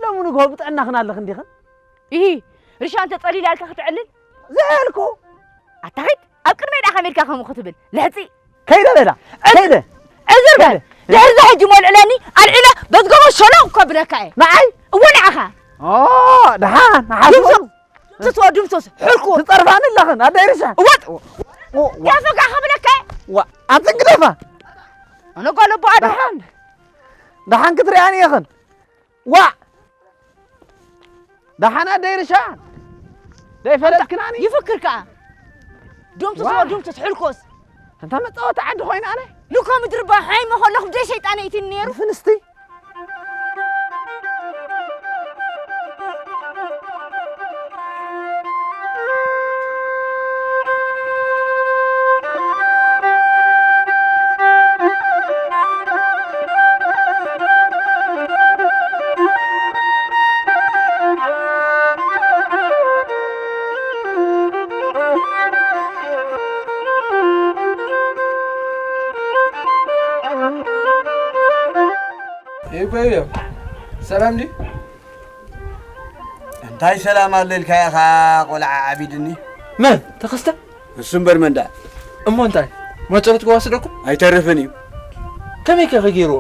ሎሚ ንግሆ ብጥዕናኽን ኣለኽን ዲኽን? ኢሂ፣ ርሻ እንተ ጸሊላ ኢልካ ክትዕልል? ዘየልኩ። ኣታ ኺድ፣ ኣብ ቅድመይ ደኣ ከመይ ኢልካ ከምኡ ክትብል? ልሕጺ። ከይደ በላ፣ ዕዝ-፣ ከይደ። ዕዝር በል። ከይደ። ድሕሪ እዚ ሕጂ ሞልዕለኒ፣ ኣልዒለ በዝገቦ ሸሎቕ እኮ ብለካ እየ። ንዓይ? እወ ንዓኻ። ኦ፣ ደሓን፣ ንሓስቦ። ድምሶ፣ ትስወ ድምሶስ፣ ሕልኩ። ትጸርፋኒ ኣለኽን፣ ኣደይ ርሻ። እወ። ኦ፣ ዋ። ያፈካ ከብለካ እየ። ዋ፣ ኣንተ ግደፋ። ኣነ ጓል ኣቦ ኣደ። ደሓን። ደሓን ክትሪኣኒ ኢኽን። ዋእ! ደሓና ደይርሻ? ደይፈለጥክናኒ? ይፍክር ከኣ። ዱምቱስ ዋእ! ዱምቱስ ሕልኮስ። እንታ መጻወቲ ዓዲ ኮይና ኣነ? ልኮ ምድሪ ባሕይ መኸለኹ ደይ ሸይጣን እይትን ነይሩ። ፍንስቲ? ይበዮ ሰላም ድዩ? እንታይ ሰላም ኣሎ ኢልካ ኢኻ ቆልዓ ዓቢድኒ? መን? ተኸስተ? እሱ እምበር መን ደኣ? እሞ እንታይ? ማጨሎት ክወስደኩም? ኣይተርፍን እዩ። ከመይ ከ ከገይርዎ?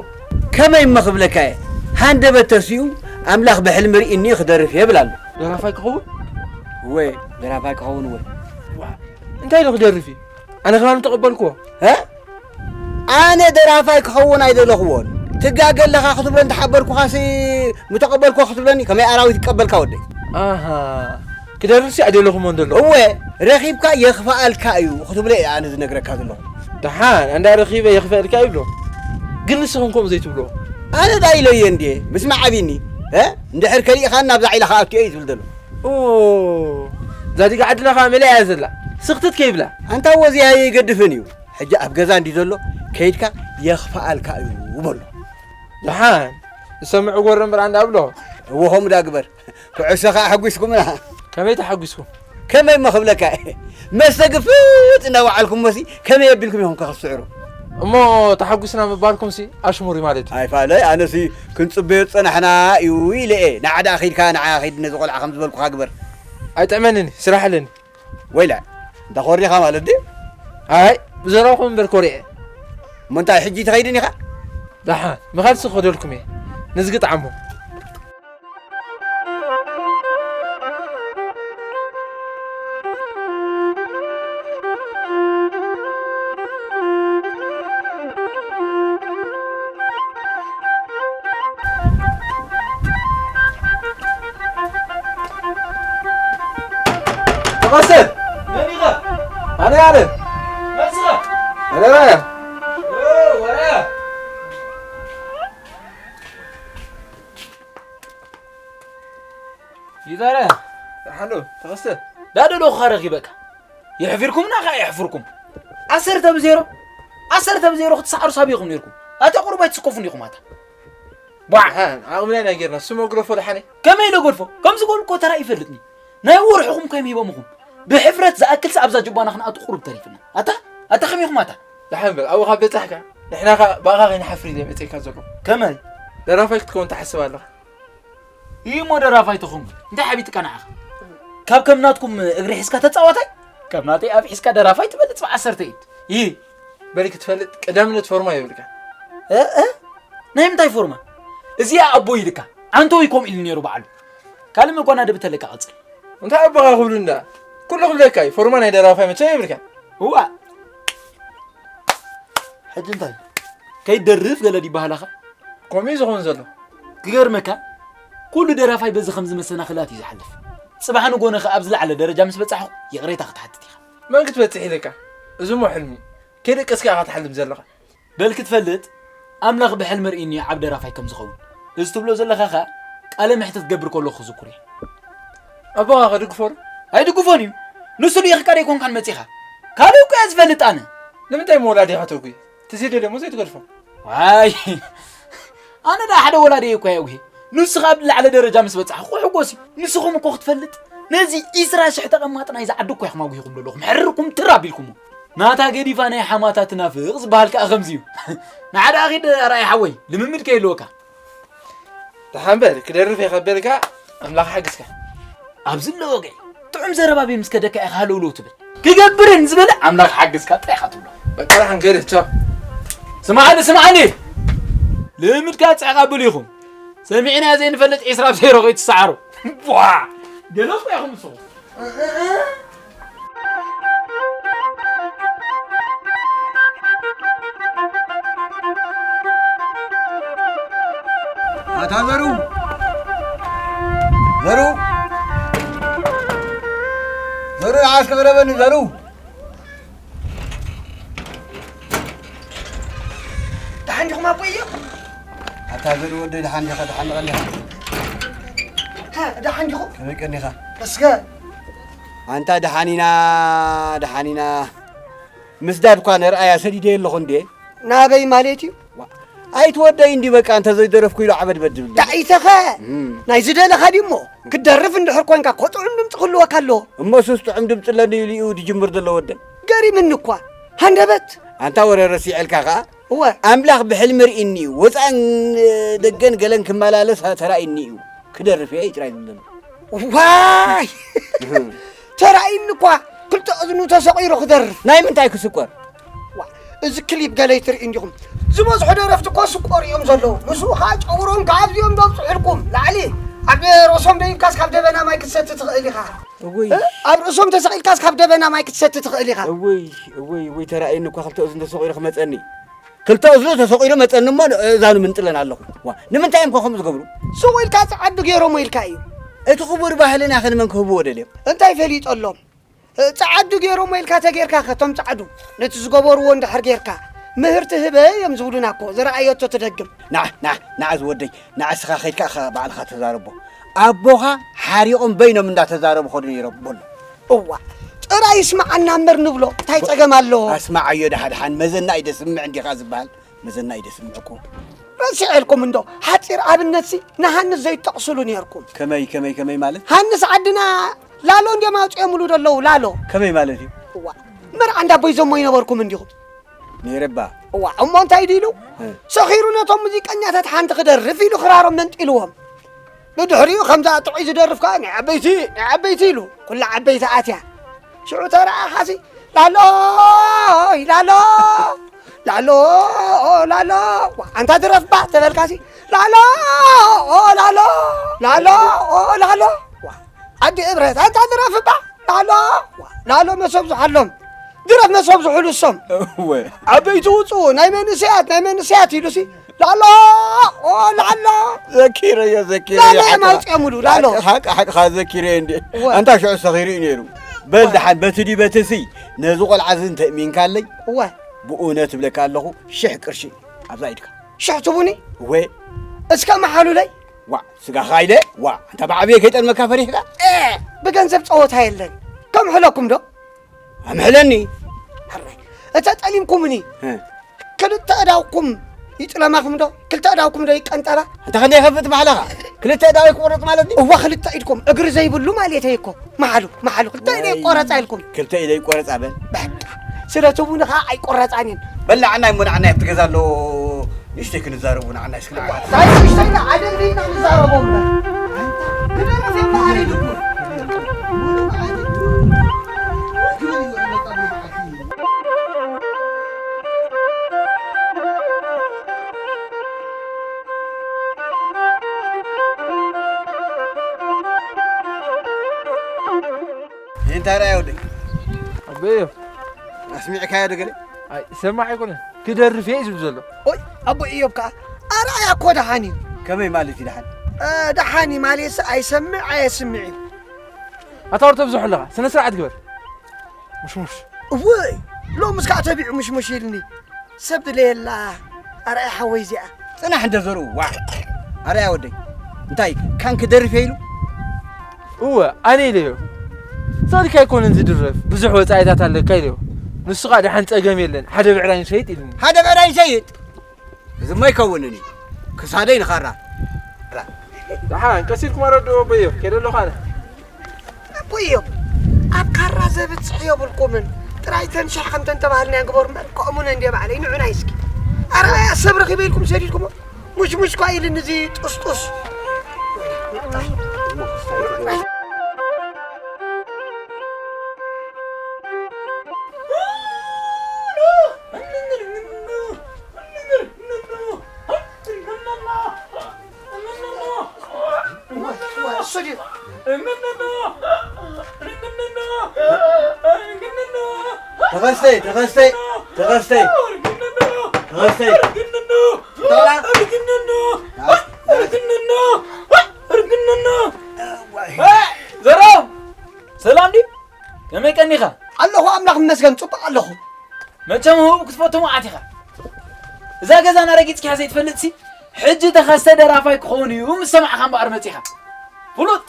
ከመይ እሞ ክብለካ እየ? ሃንደበት ተሲኡ ኣምላኽ ብሕልሚ ርኢኒ ክደርፍ እየ ይብል ኣሎ። ደራፋይ ክኸውን? እወ፣ ደራፋይ ክኸውን እወ። ዋ፣ እንታይ ኢሉ ክደርፍ እዩ? ኣነ ከማን ተቐበልክዎ። እ? ኣነ ደራፋይ ክኸውን ኣይደለኽዎን። ትጋገ ኣለኻ ክትብሎ እንተሓበርኩኻሲ ምተቐበልክዎ ክትብለኒ ከመይ ኣራዊት ይቀበልካ ወደይ? ኣሃ፣ ክደርፍሲ ኣይደለኹሞን ዘሎ። እወ፣ ረኺብካ የኽፍኣልካ እዩ ክትብሎ እየ ኣነ ዝነግረካ ዘለኹ። ደሓን፣ እንዳ ረኺበ የኽፍኣልካ ይብሎ። ግን ንስኹም ከምኡ ዘይትብሎ። ኣነ ዳ ኢለየ እንድየ፣ ምስማዕ ኣቢኒ። እ? እንድሕር ከሊእኻኒ ናብዛ ዒላ ክኣቱ እየ እዩ ዝብል ዘሎ። ኦ፣ ዛዲጋ ዓድና ኸዓ መሊኣ እያ ዘላ። ስኽትት ከይብላ። ኣንታ ወዚ ኣይገድፍን እዩ። ሕጂ ኣብ ገዛ እንዲ ዘሎ ከይድካ የኽፍኣልካ እዩ በሎ። ደሓን፣ ዝሰምዕ ጎረ እምበር ኣንዳ ኣብሎ። እወ፣ ከምኡ ዳ ግበር። ኩዕሶ ኸዓ ኣሐጒስኩምና። ከመይ ተሓጒስኩም? ከመይ እሞ ክብለካ? መስተ ግፍጥ እናወዓልኩሞሲ ከመይ ኣቢልኩም ኢኹም ከ ክትስዕሩ? እሞ ተሓጒስና ምባልኩምሲ ኣሽሙር እዩ ማለት እዩ። ኣይፋለይ፣ ኣነሲ ክንጽበዮ ዝጸናሕና እዩ ኢለ እየ። ንዓ ደኣ ኸይድካ፣ ንዓ ኸይድ ነዚ ቆልዓ ከም ዝበልኩኻ ግበር። ኣይጥዕመንን እዩ፣ ስራሕ ኣለኒ። ወይለ፣ እንዳ ኮሪኻ ማለት ድዩ? ኣይ፣ ብዘረባኹም እምበር ኮሪዐ። እሞ እንታይ ሕጂ ትኸይድን ኢኻ? ደሓን፣ ምኻድሲ ክኸደልኩም እየ። ንዝጊ ጥዓሞ። ተቐሰ! መን ኢኻ? ኣነ፣ ኣነ። መን ስኻ? ኣነ፣ ኣነ። ኦ፣ ወረ። ይዛረ። ሓሎ፣ ተኸስተ። ዳደለኹኻ ረኺበካ። የሕፊርኩምና ከኣ የሕፍርኩም። ዓሰርተ ብዜሮ፣ ዓሰርተ ብዜሮ ክትሰዓሩ ሳብ ኢኹም ነይርኩም። ኣታ ቁሩብ ኣይትስከፉን ኢኹም ኣታ። ቧዕ! ደሓን፣ ዓቕምና ኢና ጌርና፣ ስሞ ግደፎ ደሓነይ። ከመይ ኢለ ገድፎ? ከምዚ ጎል እኮ ተራ ይፈልጥኒ። ናይ ወርሕኹም ከይም ሂቦምኹም። ብሕፍረት ዝኣክልሲ ኣብዛ ጅባና ክንኣቱ ቁሩብ ተሪፍና። ኣታ፣ ኣታ ከመይ ኢኹም ኣታ? ደሓን በል፣ ኣብኡ ካብ በጻሕካ፣ ንሕና ኸኣ ብኣኻ ከይንሓፍር ኢለ መጺእካ ዘለኹ። ከመይ? ደራፋይ ክትከውን ትሓስብ ኣለኻ? ይሞ ደራፋይ ተኾንኩ፣ እንታይ ሓቢጥካ ንዓኻ? ካብ ከም ናትኩም እግሪ ሒዝካ ተጻዋታይ? ካብ ናተይ ኣፍ ሒዝካ ደራፋይ ትበልጽ ብዓሰርተ ኢድ። ይህ በል ክትፈልጥ ቀዳምነት ፎርማ የብልካ። እ፣ እ? ናይ ምንታይ ፎርማ? እዚኣ ኣቦ ኢልካ፣ ዓንተወይ ከምኡ ኢሉ ነይሩ ባዕሉ። ካልእ መጓናደቢ ተለካ ቀጽል። እንታይ ኣቦኻ ክብሉ እንዳ? ኩሉ ክብለካ እዩ፣ ፎርማ ናይ ደራፋይ መቸም የብልካ። እዋ። ሕጂ እንታይ? ከይደርፍ ገለ ድበሃላኻ? ከምኡ እዩ ዝኸውን ዘሎ። ክገርመካ፣ ኩሉ ደራፋይ በዚ ከምዚ መሰናኽላት እዩ ዝሓልፍ። ጽባሕ ንጎነ ከኣ ኣብ ዝለዓለ ደረጃ ምስ በጻሕኹ ይቕሬታ ክትሓትት ኢኻ። መን ክትበጽሕ ኢለካ? እዚ እሞ ሕልሚ። ከይደቀስካ ኢኻ ትሓልም ዘለኻ። በል ክትፈልጥ፣ ኣምላኽ ብሕልሚ ርኢኒ ዓብ ደራፋይ ከም ዝኸውን። እዚ ትብሎ ዘለኻ ኸኣ ቃለ መሕተት ክገብር ከለኹ ክዝኩር እየ። ኣቦኻ ከድግፎ ዶ? ኣይድግፎን እዩ። ንሱ ልኢኽካ ዶ ኣይኮንካን መጺኻ? ካልእ እኮ እየ ዝፈልጥ ኣነ። ንምንታይ እሞ ወላዲኻ ተጉሂ? እቲ ዘይደልዮ እሞ ዘይትገድፎ። ዋይ፣ ኣነ ደኣ ሓደ ወላዲየ እኮ እየ ኣጉሂ። ንሱ ካብ ዝለዓለ ደረጃ ምስ በጻሕኩ ክሕጎስ እዩ። ንስኹም እኮ ክትፈልጥ፣ ነዚ ዒስራ ሽሕ ተቐማጢ ናይዚ ዓዲ እኮ ኢኹም ኣጉሂኹም ዘለኹም። ሕርርኩም ትር ኣቢልኩሞ። ናታ ገዲፋ ናይ ሓማታ ትናፍቕ ዝበሃል ከኣ ከምዚ እዩ። ንዓ ደኣ ኺድ ኣርኣያ ሓወይ፣ ልምምድ ከይህልወካ። ደሓን በል፣ ክደርፍ እየ ካብ በልካ፣ ኣምላኽ ሓግዝካ። ኣብዚ ኣሎ ወገይ፣ ጥዑም ዘረባ ቤ ምስ ከደካ ኢኻ ሃለውለው ትብል። ክገብርን ዝበለ ኣምላኽ ሓግዝካ ጥራይ ኢኻ ትብሎ። በቃ ደሓን ገርህ፣ ቻው። ስምዓኒ፣ ስምዓኒ። ልምድካ ጽዕቕ ኣብሉ ኢኹም። ሰሚዕና ዘይንፈልጥ ዒስራ ብ ዜሮ ከይትሰዓሩ። ቧ! ገለ እኮ ኢኹም ንስኹም። ኣታ ዘሩ፣ ዘሩ፣ ዘሩ፣ ንዓ እስኪ ቅረበኒ ዘሩ። ደሓን ዲኹም ኣቦየ? ኣታ ዘሩ ወደይ፣ ደሓን ዲኻ? ደሓን ቀኒኻ? ሃ፣ ደሓን ዲኹም? ከመይ ቀኒኻ? እስከ ኣንታ ደሓን ኢና፣ ደሓን ኢና። ምስዳድ እኳ ነርኣያ ሰዲደየ ኣለኹ እንዴ። ናበይ ማለት እዩ? ዋ፣ ኣይትወደይ እንዲ በቃ፣ እንተ ዘይደረፍኩ ኢሉ ዓበድበድ ዝብል። ዳኢተኸ? እም። ናይ ዝደለኻ ድሞ? ክትደርፍ እንድሕር ኮንካ እኮ ጥዑም ድምፂ ክህልወካ ኣለዎ። እሞ ሱስ ጥዑም ድምፂ ኣለኒ ኢሉ እዩ ዝጅምር ዘሎ ወደን። ገሪምኒ እኳ። ሃንደበት። ኣንታ ወረ ረሲዐልካ ኸዓ? እወ። ኣምላኽ ብሕልሚ ርኢኒ እዩ። ወፃእን ደገን ገለን ክመላለስ ተራኢኒ እዩ። ክደርፍ እየ ጥራይ ዝብለኒ። ዋይ! ተራኢኒ እኳ ክልተ እዝኑ ተሰቒሩ ክደርፍ። ናይ ምንታይ ክስቆር? ዋ፣ እዚ ክሊፕ ገለ ይትርኢ እንዲኹም። ዝበዝሑ ደረፍቲ እኮ ስቆር እዮም ዘለዉ። ምስኡ ኸዓ ጨጉሮም ካብ እዚኦም ዘብፅሑልኩም ላዕሊ ኣብ ርእሶም ደይብካስ ካብ ደበና ማይ ክትሰቲ ትኽእል ኢኻ። እውይ። እ? ኣብ ርእሶም ተሰቒልካስ ካብ ደበና ማይ ክትሰቲ ትኽእል ኢኻ። እውይ፣ እውይ፣ እውይ፣ ተራእየኒ እኳ ክልተ እዝኑ ተሰቒሩ ክመፀኒ። ክልተ እዝኑ ተሰቒሉ መጸኒ እሞ እዛኑ ምንጥለን ኣለኹ። ዋ፣ ንምንታይ እዮም ከ ከምኡ ዝገብሩ? ስቕ ኢልካ ጸዓዱ ገይሮሞ ኢልካ እዩ። እቲ ክቡር ባህልና ከ ንመን ክህብዎ ደልዮም? እንታይ ፈሊጠሎም? እ፣ ጸዓዱ ገይሮሞ ኢልካ ተጌርካ ከ፣ እቶም ጸዓዱ ነቲ ዝገበርዎ እንድሕር ጌርካ፣ ምህርቲ ህበ እዮም ዝብሉና እኮ፣ ዝረኣየቶ ትደግም። ንዓ፣ ንዓ፣ ንዓ ዝወደይ፣ ንዓ እስኻ ኸይድካ ኢኻ ባዕልኻ ተዛረቦ። ኣቦኻ ሓሪቖም በይኖም እንዳተዛረቡ ኸዱ ነይሮም በሎ። እዋ፣ ጥራይ ይስምዓና እምበር ንብሎ፣ እንታይ ጸገም ኣለዎ? ኣስምዓዮ ደሓድሓን፣ መዘና እዩ ደስምዕ እንዲኻ ዝበሃል። መዘና እዩ ደስምዕ እኮ። ረሲዐልኩም እንዶ፣ ሓጺር ኣብነትሲ ንሃንስ ዘይትጠቕስሉ ነይርኩም። ከመይ፣ ከመይ፣ ከመይ ማለት? ሃንስ ዓድና ላሎ እንድዮም ኣውጺኦምሉ ዘለዉ፣ ላሎ። ከመይ ማለት እዩ? እዋ፣ መርዓ እንዳቦይ ዘሞ ይነበርኩም እንዲኹም። ነይረ እባ። እዋ፣ እሞ እንታይ ድዩ ኢሉ? እ። ሰኺሩ ነቶም ሙዚቀኛታት ሓንቲ ክደርፍ ኢሉ ክራሮም መንጢልዎም። ብድሕሪኡ ከምዛ ጥዑይ ዝደርፍ ከኣ ናይ ዓበይቲ፣ ናይ ዓበይቲ ኢሉ፣ ኩላ ዓበይቲ ኣትያ። ሽዑ ተረኣኻሲ፣ ላሎ፣ ላሎ፣ ላሎ፣ ላሎ፣ ዋ፣ ኣንታ ድረፍ እባ ተበልካሲ፣ ላሎ፣ ላሎ፣ ላሎ፣ ላሎ፣ ዋ፣ ኣዲ እብረት፣ ኣንታ ድረፍ እባ፣ ላሎ፣ ዋ፣ ላሎ መሶብ ዝሓሎም፣ ድረፍ መሶብ ዝሕሉ እሶም። እወ። ዓበይቲ ውፅኡ፣ ናይ መንእሰያት፣ ናይ መንእሰያት ኢሉሲ፣ ላሎ፣ ኦ፣ ላሎ። ዘኪረዮ፣ ዘኪረዮ፣ ላሎ ሓቂ፣ የማውፅኦምሉ፣ ላሎ። ሓቂ፣ ሓቂ፣ ሓቂ፣ ዘኪረዮ እንዴ። እወ። ኣንታ ሽዑ ሰኺሩ እዩ ነይሩ። በል እወ። ደሓን፣ በቲ ድዩ በቲ ሲ፣ ነዚ ቆልዓ እዚ እንተ እሚንካለይ፣ እወ። ብእውነት እብለካ ኣለኹ፣ ሽሕ ቅርሺ ኣብዛ ኢድካ። ሽሕ ትቡኒ? እወ። እስከ መሓሉለይ? ዋ፣ ስጋኻ ኢለ? ዋ፣ ኣንታ ብዓብየ ከይጠልመካ ፈሪሕካ? ኤ፣ ብገንዘብ ፀወታ የለን። ከምሕለኩም ዶ? ኣምሕለኒ። ሕራይ። እተ ጠሊምኩምኒ። እ። ክልተ እዳውኩም ይጥለማኹም ዶ? ክልተ እዳውኩም ዶ ይቀንጠባ? እንተ ኸንደይ ከፍት ባሕለኻ? ክልተ እዳው ይቆረጽ ማለት ድዩ? እዋ፣ ክልተ ኢድኩም እግሪ ዘይብሉ ማለተይ እኮ። መሓሉ፣ መሓሉ፣ ክልተ ኢደይ ወይ፣ ቆረጻ ኢልኩም። ክልተ ኢደይ ቆረጻ በል። በቃ። ስለ ትቡኒ ኸዓ ኣይቆረጻን እየን። በላዕና ይሞናዕና ኣብቲ ገዛ ኣሎ። ንእሽተይ ክንዛረቡ ንዓና እስኪ ንዓና። እንታይ ንእሽተይ ኢና፣ ዓደል ዲና ንዛረቦ እምበር። ግደፍ ይበሃል ኢሉ እኮ። እንታይ ርኣዮ ወደይ? ኣበዮ። ኣስሚዕካዮ ዶ ገለ? ኣይ፣ ሰማዕ ኣይኮነን። ክደርፍ እየ እዩ ዝብል ዘሎ። ኦይ፣ ኣቦ ኢዮብ ከኣ ኣርኣያ እኮ ደሓን እዩ። ከመይ ማለት እዩ ደሓን? እ፣ ደሓን እዩ ማለትስ ኣይሰምዕ ኣየስምዕ እዩ። ኣታ ወር ተብዝሖ ኣለኻ። ስነ ስርዓት ግበር። ሙሽሙሽ። እወይ፣ ሎምስ ከኣ ተቢዑ ሙሽሙሽ ኢልኒ። ሰብ ድለየላ ኣርኣያ ሓወይ እዚኣ። ጽናሕ እንደ ዘርኡ፣ ዋዕ። ኣርኣያ ወደይ። እንታይ፣ ካን ክደርፍ እየ ኢሉ? እወ፣ ኣነ ኢለዮ። ጸልካ ኣይኮነን ዝድረፍ፣ ብዙሕ ወጻኢታት ኣለካ ኢለዮ። ንሱ ኸኣ ደሓን ጸገም የለን፣ ሓደ ብዕራይ ንሸይጥ ኢሉኒ። ሓደ ብዕራይ ንሸይጥ? እዚ እሞ ኣይከውንን እዩ። ክሳደይ ንኻራ። ደሓን፣ ቀስ ኢልኩም ኣረድኡ ኣቦዮ፣ ከይደ ኣለኹ ኣነ። ኣቦዮ፣ ኣብ ካራ ዘብጽሕ የብልኩምን። ጥራይ ተን ሻሕ ከም ተን ተባህልና ግበሩ እምበር፣ ከእሙነ እንድየ ባዕለይ፣ ንዑናይ እስኪ። ኣረ፣ ሰብ ረኺበ ኢልኩም ሰዲድኩሞ። ሙሽ ሙሽ እኳ ኢልኒ እዚ ጡስጡስ። እሱ ድዩ? ተኸስተይ፣ ተኸስተይ፣ ተኸስተይ። ተኸስተይ። ዘሮም! ሰላም ድዩ? ከመይ ቀኒኻ? ኣለኹ፣ ኣምላኽ ይመስገን፣ ጽቡቕ ኣለኹ። መቸም ህቡብ ክትፈቱ መዓት ኢኻ። እዛ ገዛ ናረጊጽኪያ ዘይትፈልጥሲ፣ ሕጂ ተኸስተ ደራፋይ ክኸውን እዩ ምስ ሰማዕኻ እምበኣር መጺኻ። ፍሉጥ!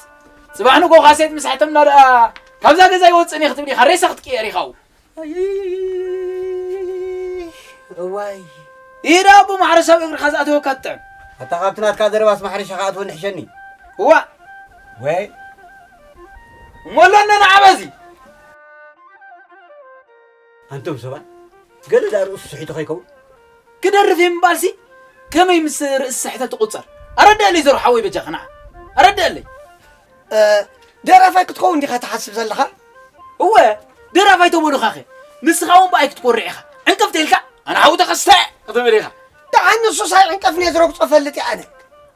ጽባሕ ንግሆ ካሴት ምስ ሕተምና ደኣ፣ ካብዛ ገዛ ኣይወጽእን እየ ክትብል ኢኻ፣ ሬሳ ክትቅየር ኢኻ። እዋይ። ኢዳ ኣቦ ማሕረሻ ኣብ እግርኻ ዝኣተወካ ትጥዕም። ኣታ ካብቲ ናትካ ዘረባስ ማሕረሻ ክኣትወኒ ሕሸኒ። እዋእ። ወይ። እሞ ኣሎ እነ ንዓ በዚ። ኣንቱም ሰባት፣ ገለ ደኣ ርእሱ ስሒቱ ከይከውን? ክደርፍ እየ ምባልሲ፣ ከመይ ምስ ርእሲ ስሕተ ትቑጸር? ኣረድኣለይ ዘሩ ሓወይ በጃኻ ንዓ። ኣረድኣለይ። እ፣ ደራፋይ ክትከውን ዲኻ ትሓስብ ዘለኻ? እወ፣ ደራፋይ ተበሉኻኸ? ንስኻ እውን ብኣይ ክትኮርዕ ኢኻ። ዕንቅፍ ተይልካ፣ ኣነ ሓው ተኸስተ ክትብል ኢኻ። ደሓን ንሱስ ኣይዕንቀፍን እየ ዝረግጾ እፈልጥ እየ ኣነ።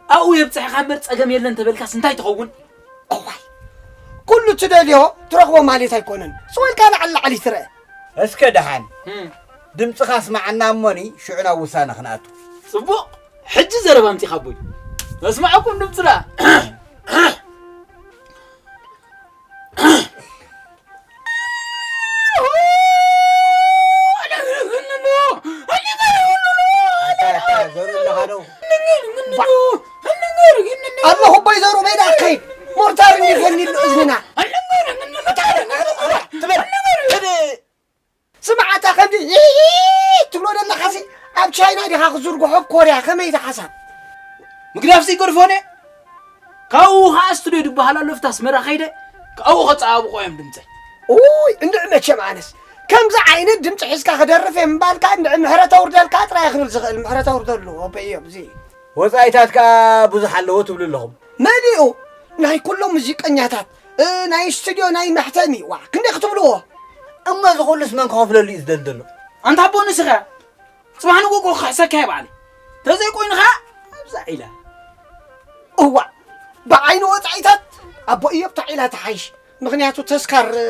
ኣብኡ የብጽሕኻ እምበር ጸገም የለን ተበልካስ እንታይ ትኸውን? እዋይ፣ ኩሉ ትደልዮ ትረኽቦ ማለት ኣይኮነን። ስቕ ኢልካ ላዕሊ ላዕሊ ትረአ። እስከ ደሓን እም። ድምፅኻ ኣስማዓና እሞኒ ሽዑ ናብ ውሳነ ክንኣቱ። ጽቡቕ፣ ሕጂ ዘረባ ኣምጺኻ ኣቦይ። ነስማዓኩም ድምፅና። ኣታ፣ ኣታ፣ ዘሩ ኣለኻ ዶ? ኣለኹ ኣቦይ ዘሩ፣ ሜዳ ከይድ። ሞርታር እንዲፈኒ ኣሎ እዝንና። ትበል። ስማዕ፣ ኣታ ከምዚ ትብሎ ዘለኻሲ ኣብ ቻይና ዲኻ ክዝርግሖ፣ ኣብ ኮርያ ከመይ እቲ ሓሳብ? ምግዳፍሲ ይገድፎ ነ ካብኡ ኸዓ ስቱድዮ ዝበሃል ኣሎ፣ ኣብቲ ኣስመራ ከይደ ካብኡ ከጸባብቖ እዮም ድምጸይ። ኡይ፣ እንድዒ መቸም ኣነስ ከምዚ ዓይነት ድምጺ ሒዝካ ክደርፍ እየ ምባልካ፣ እንድዒ ምሕረት ኣውርደልካ ጥራይ ክብል ዝኽእል፣ ምሕረት ኣውርደሉ ኣቦይ እዮም እዚ። ወጻኢታት ከኣ ብዙሕ ኣለዎ ትብሉ ኣለኹም። መሊኡ፣ ናይ ኩሎም ሙዚቀኛታት፣ እ፣ ናይ ስቱድዮ፣ ናይ መሕተሚ፣ ዋዕ፣ ክንደይ ክትብልዎ? እሞ እዚ ኩሉስ መን ክኸፍለሉ እዩ ዝደሊ ዘሎ? ኣንታ ኣቦ ንስኻ፣ ጽባሕ ንግሆ ክሕሰካ እየ ባዕለይ። ተዘይኮይኑ ኸኣ ኣብዛ ዒላ። እዋእ፣ ብዓይኒ ወጻኢታት ኣቦ እዮብ እታ ዒላ ትሓይሽ። ምኽንያቱ ተስካር፣ እ፣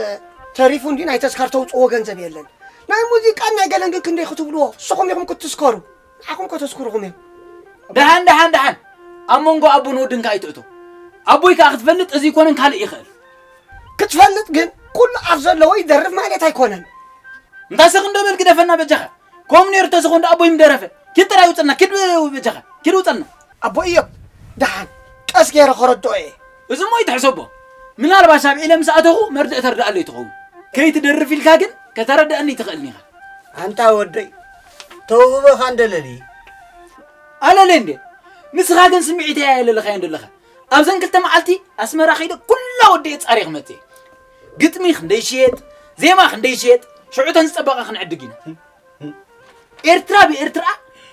ተሪፉ እንድዩ ናይ ተስካር ተውጽእዎ ገንዘብ የለን። ናይ ሙዚቃን ናይ ገለን ግን ክንደይ ክትብልዎ? ንስኹም ኢኹም ክትስከሩ። ንዓኹም ከተስክሩኹም እዮም። ደሓን፣ ደሓን፣ ደሓን። ኣብ መንጎ ኣቦን ወድን ከኣ ኣይትእቶ። ኣቦይ ከኣ ክትፈልጥ እዚ ይኮነን ካልእ ይኽእል። ክትፈልጥ ግን ኩሉ ኣፍ ዘለዎ ይደርፍ ማለት ኣይኮነን። እንታ ስቕ እንዶ በል ግደፈና በጃኻ። ከምኡ ነይሩ ተዝኾን ዶ ኣቦይ ምደረፈ። ኪድ ጥራይ ውጽልና፣ ኪድ በጃኻ፣ ኪድ ውጸልና። ኣቦ እዮብ፣ ደሓን ቀስ ገይረ ከረድኦ እየ። እዚ እሞ ይትሕሰቦ። ምናልባሽ ኣብ ዒለ ምስ ኣተኹ መርድእ ተርድኣለይ ትኸውን። ከይትደርፍ ኢልካ ግን ከተረድኣኒ ትኽእልኒ ኢኻ። ኣንታ ወደይ፣ ተውህቦኻ እንደለሊ። ኣለለ እንዴ? ንስኻ ግን ስምዒት እያ የለለኻዮ እንደለኻ። ኣብዘን ክልተ መዓልቲ ኣስመራ ከይደ ኩላ ወደየ ጻሬ ክመጽእ እየ። ግጥሚ ክንደይ ሽየጥ፣ ዜማ ክንደይ ሽየጥ፣ ሽዑ ተን ዝጸበቐ ክንዕድግ ኢና። ኤርትራ ብኤርትራ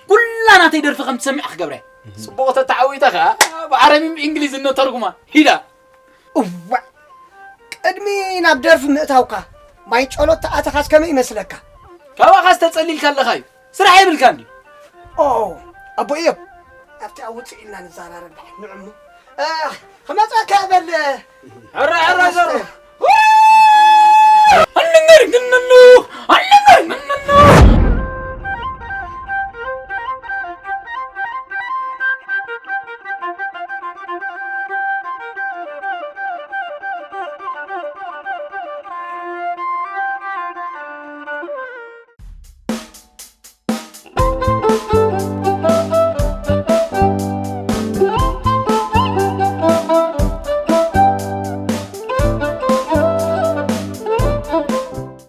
ኩላ ናተይ ደርፊ ከም ትሰምዕ ክገብረ። ጽቡቕ ተተዓዊተ ኸኣ ብዓረቢ እንግሊዝ እነተርጉማ ሂዳ። እዋ፣ ቅድሚ ናብ ደርፊ ምእታውካ ማይ ጨሎት ተኣተኻስ ከመይ ይመስለካ? ካባኻስ ተጸሊልካ ኣለኻ እዩ። ስራሕ የብልካ እንዲ። ኦ፣ ኣቦ እዮም ኣብቲ ኣብ ውፅእ ኢልና ንዘራረብ ንዕሙ ክመፀካ በል። ሕራ ሕራ ዘሩ።